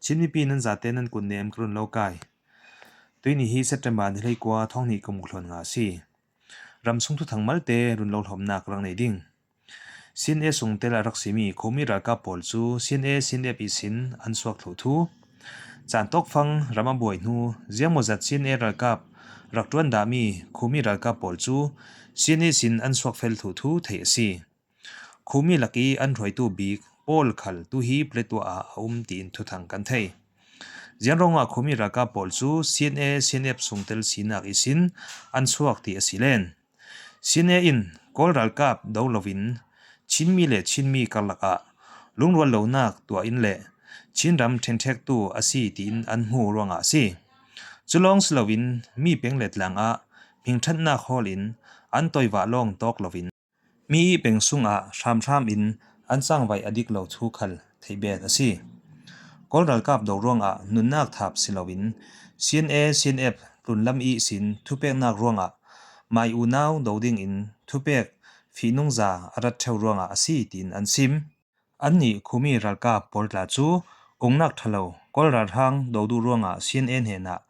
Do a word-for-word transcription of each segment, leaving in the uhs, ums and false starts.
Chin mipi nan zate nan kut nem ka run lo kai. Tuini hi September ni hleikua thawng hnih kum khuan nga a si. Ram sung thuthang malte run lo hlawmnak rak nei ding. CNA sungtel a rak simi Khumi ralkap pawl cu CNA CNF ihsin an suak thluh thu. Caan tawkfang ram a buai hnu ziangmawzat CNA ralkap rak ṭuan dahmi Khumi ralkap pawl cu CNA sin an suak fel thluh thu theih a si. Khumi lak i an hruaitu bik pawl khal tu hi Paletwa ah a um tiin thuthang kan thei. Ziang ruangah Khumi ralkap pawl cu CNA CNF sungtel sinak ihsin an suak ti a si len. CNA in Kawl ralkap do loin Chinmi le Chinmi karlak ah lungrual lonak tuah in le Chinram ṭhenṭhektu a si tiin an hmu ruangah a si. Cu lawng si loin mi peng le tlang ah hmingṭhatnak hawl in an toivah lawng tawk loin mi i peng sungah hramhram in an cangvaih a dik lo thu khal theih bet a si. Kawl ralkap do ruangah nunnak thap si loin CNA CNF tlunlam ihsin thupeknak ruangah mai unau do dingin thupek fihnungza a rat ṭheu ruangah a si tiin an sim. Annih Khumi ralkap pawl tla cu ungnak ṭha lo Kawl ralhrang do duh ruangah CNA hnenah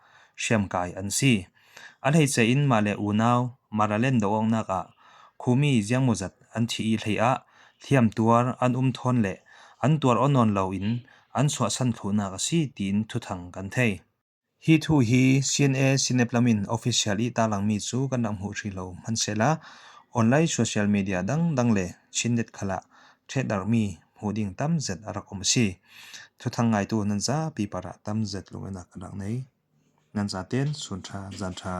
hriamkai an si. A hleice in mah le unau Maralen do awknak ah Khumi ziangmawzat an thi i hleiah hliamtuar an um thawn le an tuar aw nawn loin an suahsan thluhnak a si tiin thuthang kan thei. Hi thu hi CNA CNF lam in official i tarlangmi cu kan rak hmuh hrih lo hmansehla online social media dangdang le Chinnet khalah ṭhetdarmi hmuh ding tam zet a rak um a si. Thuthang ngaitu nan zapi parah tam zet lungenak kan rak nei. Nan zaten sun ṭha, zan ṭha.